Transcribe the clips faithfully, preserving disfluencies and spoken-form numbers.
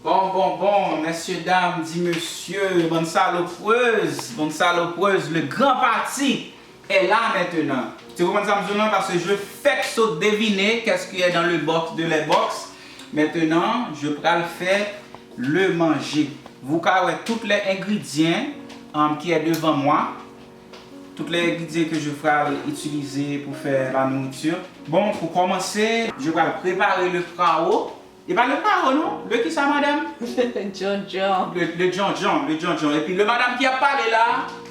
Bon, bon, bon, mesye dam, di mesye, bann saloprez, bann saloprez, le grand parti est là maintenant. Ti konprann sa m di w lan, paske je fèk sot devine qu'est-ce qui est dans le box de les box. Maintenant, je pral fè le manje. Vous ka wè tout les ingrédients um, qui est devant moi. Tout les ingrédients que je vais utiliser pour faire la nourriture. Bon, pou kòmanse, je pral prepare le pao. E pa le pao non, le ki sa madam? Djondjon. Le, le djondjon, le djondjon. Epi le madam ki ap pale la,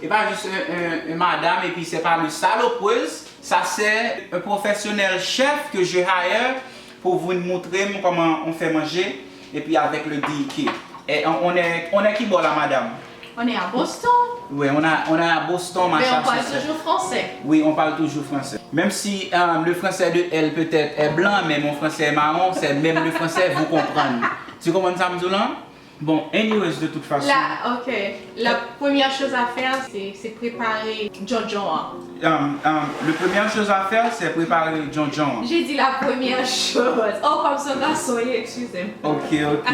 e pa jis un, un, un madam, epi se pa le salopreuse, sa se un professionnel chef que je hire pou vin montre m kòman on fè manje, epi avèk le D I K. E on, on est, on est ki bò la madam? On est à Boston. Oui, on a, on a à Boston, Massachusetts. Mais on parle toujours français. Oui, on parle toujours français. Même si euh, le français de elle peut-être est blanc, mais mon français est marron, c'est même le français, vous comprenez. Tu comprends ça, Mzoulan? Bon, anyways, de toute façon. La, ok. La première chose à faire, c'est c'est préparer djondjon an. Um, um, le première chose à faire, c'est préparer djondjon an. J'ai dit la première chose. Oh, comme son garçon, excusez-moi. Ok, ok.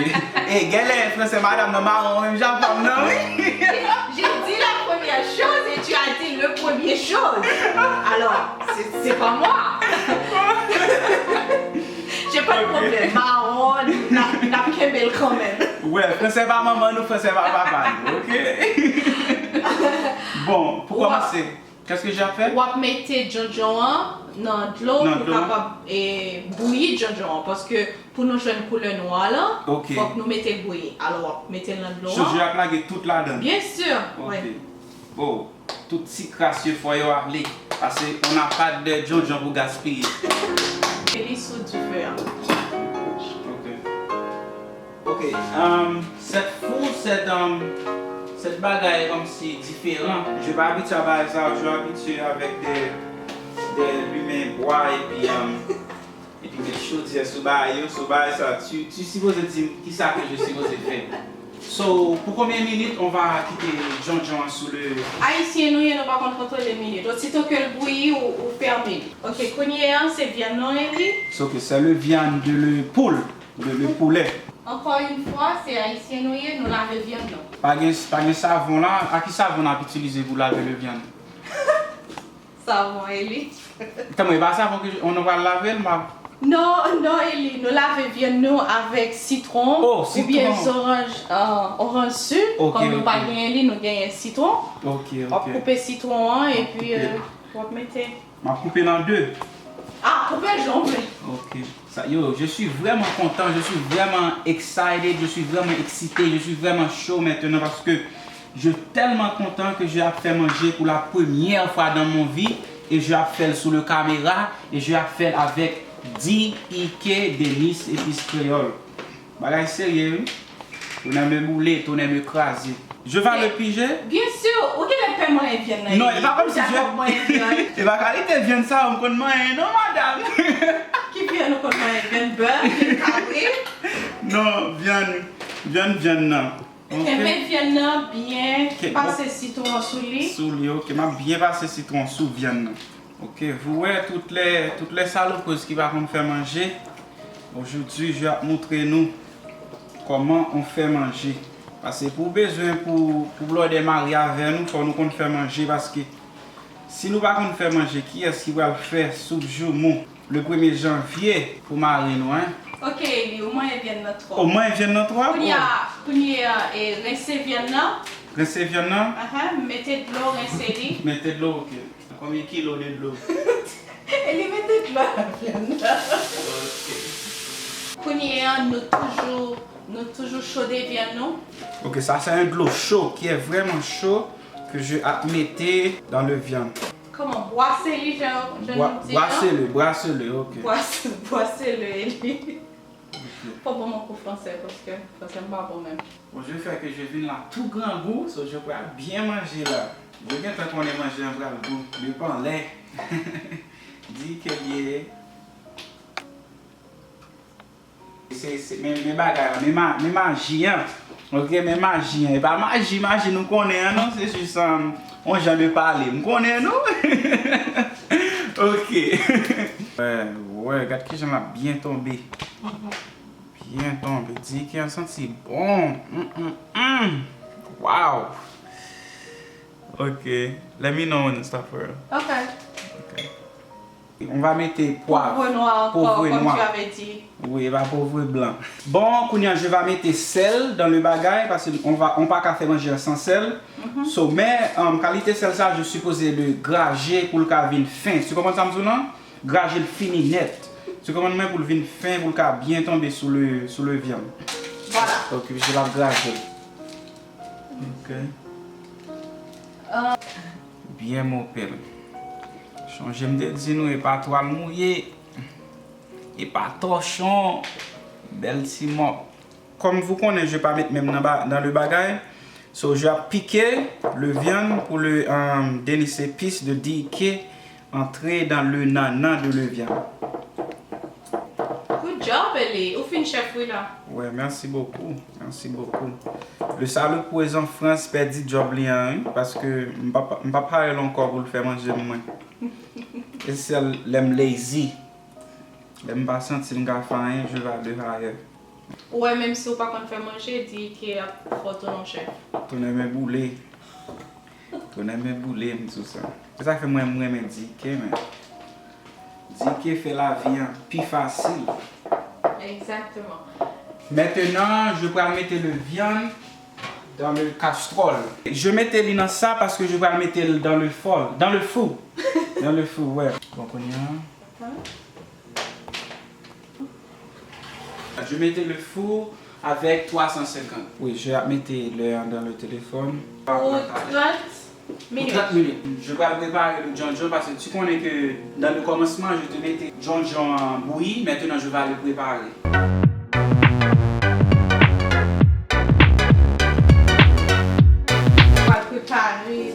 E genlè fransè madanm nan mawon menm jan pa m nan wi. J'ai dit la première chose et tu as dit le premier chose. Alors, c'est c'est pas moi. J'ai pas de problème. Mawon, n ap n ap kenbe l kanmenm. Wè, fransè pa manman nou, fransè pa papa nou, ok? Bon, pou kòmanse. Qu'est-ce que j'ai à faire? W ap mete djondjon an nan dlo pou kapab e, bouyi djondjon an. Paske pou nou jwenn koulè nwa lan, fòk nou mete l bouyi. Alò, w ap mete l nan dlo an. Chonje ap lage tout ladan. Bien sûr, wi. Oh, tout ti kras yo fò yo ale. Paske on n'a pas de djondjon pou gaspiye. E li sou dife an. Ok. Ok, um, cette four, cette, um, cette bagay est comme si différent. Je pas habitué à bagay sa, je habitué avec des, des lumen bwa epi, um, epi met chodyè sou bagay yo, sou bagay sa, tu, tu supposé di m kisa ke je supposé fè. So, pour combien de minutes on va quitter djondjon sous le... Ayisyen nou ye, nou pa konn kontwole minit. Osito ke l bouyi, ou, ou fèmen li. Ok, kounye a, se vyann nan, Eli. So, ok, c'est le viande de le poule. Le, le poulet. Encore une fois, se ayisyen nou ye, nou lave vyann nou. Pa gen, pa gen savon la. A ki savon n ap itilize pou lave le viande? Savon Eli. Tanmwe, e pa savon ke on pral lave l, ma. Non, non, Eli, nou lave vyann nou avèk sitwon oubyen zoranj, euh, oranj si. Ok, ok. Kòm nou pa genyen li, nou genyen sitwon. Ok, ok. W ap koupe sitwon an epi, euh, w ap mete. M ap koupe l an de. Ah, koupe l jan w vle. Ok. Sa, yo, je suis vraiment content, je suis vraiment excited, je suis vraiment excité, je suis vraiment chaud maintenant parce que je suis tellement content que je ap fè manje pour la première fois dans mon vie et je ap fè l sous le caméra et je ap fè l avec D I K, Denis Épices Créoles. Bagay serye wi. Tonè me boule, tonè me kraze. Je vais le piger. Bien sûr, ou genlè pè manyen vyann nan. Non, e pa kòmsi je... Ou ja konn manyen vyann. E pa kalite vyann sa yo m konn manyen non, madam. Ki vyann ou konn manyen? Vyann bè, vyann kabrit? Non, vyann, vyann, vyann nan. Ok. Kenbe vyann nan byen, pase sitwon sou li. Sou li, ok. M ap byen pase sitwon sou vyann nan. Ok, vous wè, tout lè, tout lè saloprez ki pa konn fè manje, aujourd'hui, je ap montre nou kòman on fè manje. Paske pou w bezwen pou, pou blòdè marye avè nou, fò nou konn fè manje, paske si nou pa konn fè manje, kiyès ki pral fè soup joumou le premye janvye pou mari nou, en? Ok, Eli, ou manyen vyann nan twòp. Ou manyen vyann nan twòp? Kounye a, kounye a, e, rense vyann nan. Rense vyann nan? Ahan, mete dlo, rense li. Mete dlo, ok. Konbyen kilo de dlo? E li mete dlo nan vyann nan. Ok. Kounye a, nou toujou, nou toujou chode vyann nou. Ok, ça c'est un dlo chaud qui est vraiment chaud que je ap mete dans le viande. Kòman, bwase li, jan, jan nou di a? Bwase li, bwase li, ok. Bwase, bwase li, Eli. Fò ban mwen kou fransè, paske fransè m pa bon menm. Bon, je fè ke je vin la tou grangou, so je pral byen manje la. Je gentan konnen manje an pral gou, depi anlè. Di ke l ye. Se, se, men, men bagay la, men ma-, men maji an. Ok, men maji an. E pa maji, maji nou konnen an, non, se jis, um, on jan de pale. M konnen nou. Ok. Wè, wè, gad kijan l ap byen tonbe. Byen tonbe. Di ke an santi bon. Mm, mm, mm. Wow. Ok. Let me know when to stop for real. Ok. Ok. On va mete pwav. Pauvre noir encore, Pauvre comme noir. Tu avais dit. Oui, e pa pauvre blanc. Bon, kounye a, je vais mettre sel dans le bagay, paske on va, on pa ka fè manje an san sel. So, men, um, kalite sel sa, je supposé le graje pou l ka vin fen. Tu comprends sa m di w lan? Graje l fini net. Tu comprends mwen, pou l vin fen, pou l ka byen tonbe sou le, sou le vyann. Voilà. Ok, je l ap graje l. Ok. Euh. Byen mopel. Chonje m te di nou, e pa twal mouye, e pa tòchon, bèl ti mòp. Comme vous connaissez, je vais pas mettre même dans, ba- dans le bagay. So, je vais piquer le viande pour le euh, délice épice de D K entrer dans le nannan de le viande. Good job, Eli. Ou fin chef, wi la. Ouais, merci beaucoup. Merci beaucoup. Le salopreuse an Frans pèdi djòb li an, wi, paske m pa, m pa pare l ankò pou l fè manje mwen. E sèl lè m lazy. Lè m pa santi m ka fè anyen, je vais aller ailleurs. Ou wè, menm si w pa konn fè manje, di ke ap fè w tounen yon chèf. Tounen men boule. Tounen men boule, m di w sa. Se sa k fè mwen, m renmen D K, men. D K fè lavi an pi fasil. Exactement. Maintenant, je pral mete le viande dans le casserole. Je mete li nan sa paske je pral mete l dans le four. Dans le four. Dans le four, ouais. Bon, kounye a. Je mete le four avec trois cent cinquante. Oui, je vais mettre l'heure dans le téléphone. Pou trant Pour minit. trente minutes. Je vais préparer le djondjon parce que tu connais que dans le commencement, je te mettais djondjon en bouillie. Maintenant, je vais le préparer. Ou va préparer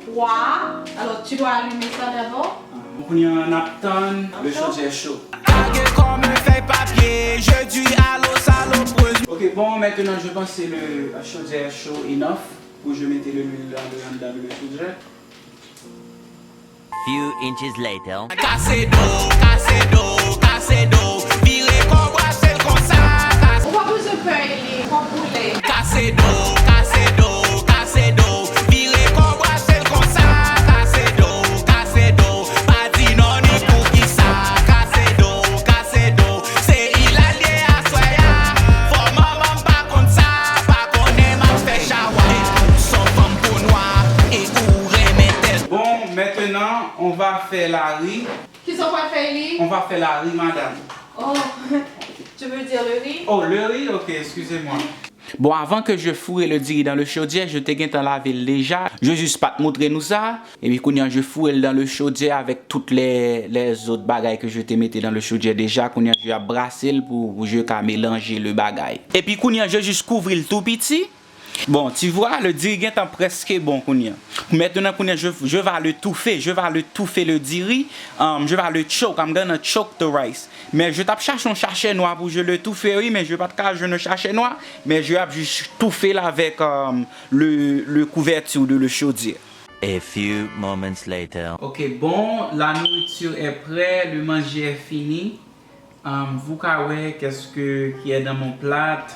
pwa. Alors, tu dois allumer ça d'abord. Kounye a n ap tann le chodyè cho. Lage kò m fèy papye, je di alo salopreuse. Ok, bon, maintenant je pense que le chodyè cho enough pour je mette le l'huile dans le, dans le chodyè. Few inches later. Kase do, kase do, kase do, vire kò brase l konsa. Kase Ou pa bezwen pè li, kòk boule. Kase do, kase do, kase do, vire kò brase l konsa. Kase do, kase do, pa di non ni poukisa. Kase do, kase do, se Ilalye aswè a. Fò manman m pa konn sa, pa konnen m ap fè chawa. Son fanm po nwa, e ou renmen tèl. Bon, maintenant, on va faire la ri. Kisa w pral fè li? On va faire la ri, madame. Oh, tu veux dire le riz? Oh, le riz, ok, excusez-moi. Bon, avant que je fourre le diri dans le chaudière, je te gentan lave l deja. Je juste pa t montre nou sa. Epi kounye a, je fourre l dans le chaudière avec toutes les, les autres bagay que je te mete dans le chaudière déjà. Kounye a, je ap brase l pou, pou je ka mélanger le bagay. Epi kounye a, je juste kouvri l tou piti. Bon, tu vois, le diri gentan preske bon kounye a. Maintenant, kounye a, je, je vais le touffer, je vais le touffer le diri. Um, je vais le choke, I'm gonna choke the rice. Men je t ap chache yon sachè nwa pou je le touffer, wi, men je pa t ka jwenn yon sachè nwa, men je ap jis toufe l avèk um, le, le couverture de le chaudière. A few moments later. Ok, bon, la nourriture est prête, le manger est fini. Um, vous ka wè qu'est-ce que qui est dans mon plat.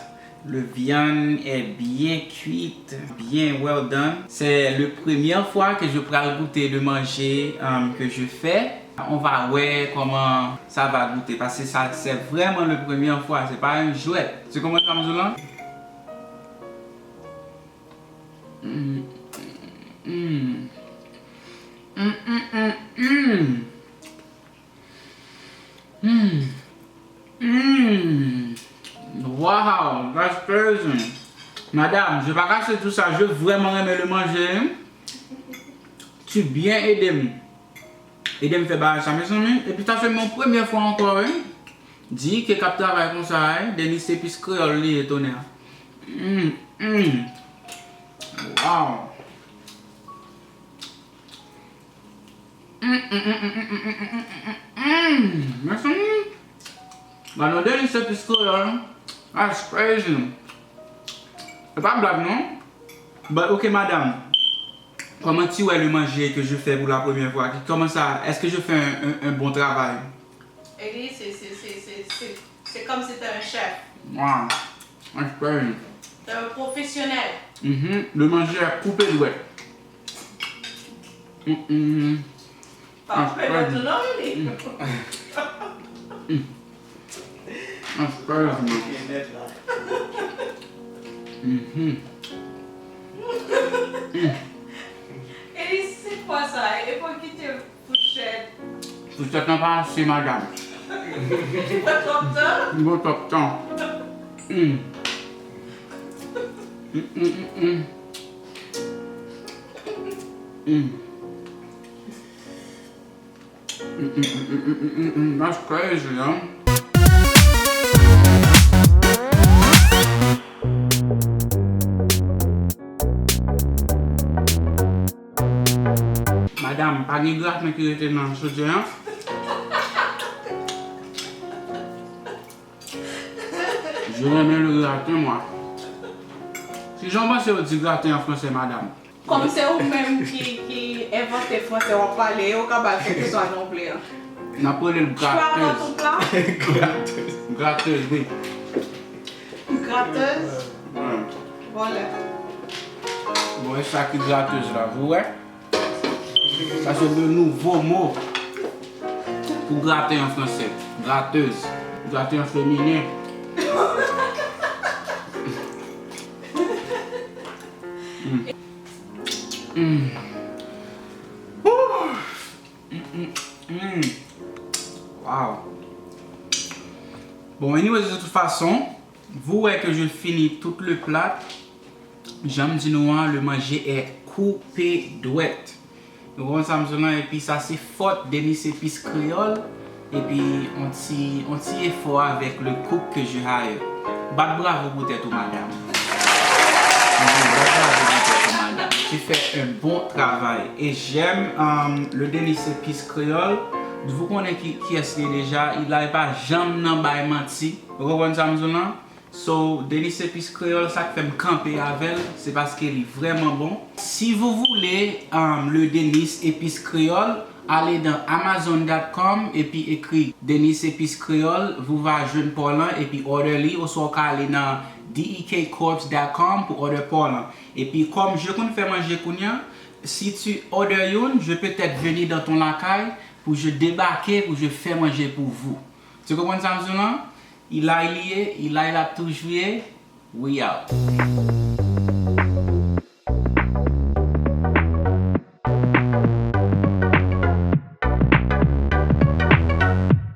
Le viande est bien cuite, bien well done. C'est le première fois que je pral goûter le manger um, que je fais. On va wè comment ça va goûter parce que ça c'est vraiment le première fois, c'est pas une jouette. Tu comprends comme je l'ai? Mm, mm, mm. Mm, mm, mm, mm. Hmm. Hmm. Wow, that's crazy. Madame, je pa kache tou sa, je vrèman renmen le manje, wi. Tu byen ede m. Ede m fè bagay sa, mezanmi. Epi sa se mon premye fwa ankò, wi. Di ke k ap travay konsa, wi. Denis se pis kreyòl li ye, tonè. Hmm, hmm. Wow. Mm, mezanmi. Ba nou Denis se pis kreyòl. That's crazy. E pa blag non. But ok madame. Comment tu vois le manger que je fais pour la première fois? Comment ça? Est-ce que je fais un, un, un bon travail? Eli, c'est, c'est, c'est, c'est, c'est, c'est comme si t'es un chef. Wow. That's crazy. T'es un professionnel. Mhm. Le manje a koupe dwèt. Mm-mm. Pa koupe dwèt ou non, Willy. That's crazy, man. Mhm. E li se kwa sa? E pou kite fouchèt. Fouchèt lan pa ase, madanm. Li pran twòp tan. Li pran twòp tan. Mm. Mm, mm, mm, mm. Mm. Mm, mm, mm, mm, mm, mm, mm, that's crazy, yo. Madanm, pa gen graten ki rete nan soudyen an? Je renmen le gratin, mwa. Kijan w panse yo di graten an franse, madanm? Kòm se ou menm ki, ki envante franse w ap pale, ou ka ba l kèlkeswa non w vle an. N ap rele l Chwa nan gratèz. Tout la. Gratèz, wi. Gratèz. Wi. Vòlè. Bon, e sa ki gratèz la, vou wè? Sa se de nouvo mo pou graten an franse. Gratèz. Graten an feminen. Mm. Mm. Woo! Mm, mm, mm. Wow. Bon, anyways, de toute façon, vous voyez que je finis tout le plat. Jan m di nou an, le manger est coupé dwèt. Nou konprann sa m di w lan, epi sa se fòt Denis Epis Kreyòl, epi on ti, on ti efò avèk le cook que je hire. Bat bravo pou tèt ou, madanm. Wi, bat bravo pou tèt ou, madanm. Tu fais un bon travail. Et j'aime, euh, le Denis Epis Kreyòl. Vous konnen ki, kiyès li ye deja, li la, li pa janm nan bay manti. Ou konprann sa m di w lan? So, Denis Epis Kreyòl, sa k fè m kanpe avè l, se paske li vrèman bon. Si vous voulez, um, le Denis Epis Kreyòl, allez dans amazon dot com epi ekri Denis Epis Kreyòl, vous va jwenn pa w lan epi order li, oswa w ka ale nan D E K corps dot com pou order pa w lan. Epi kòm je konn fè manje kounye a, si tu order youn, je peut-être venir dans ton lakay pou je debake, pou je fè manje pou vous. Tu konprann sa m di w lan? Ilay li ye, Ilay l ap toujou ye. We out.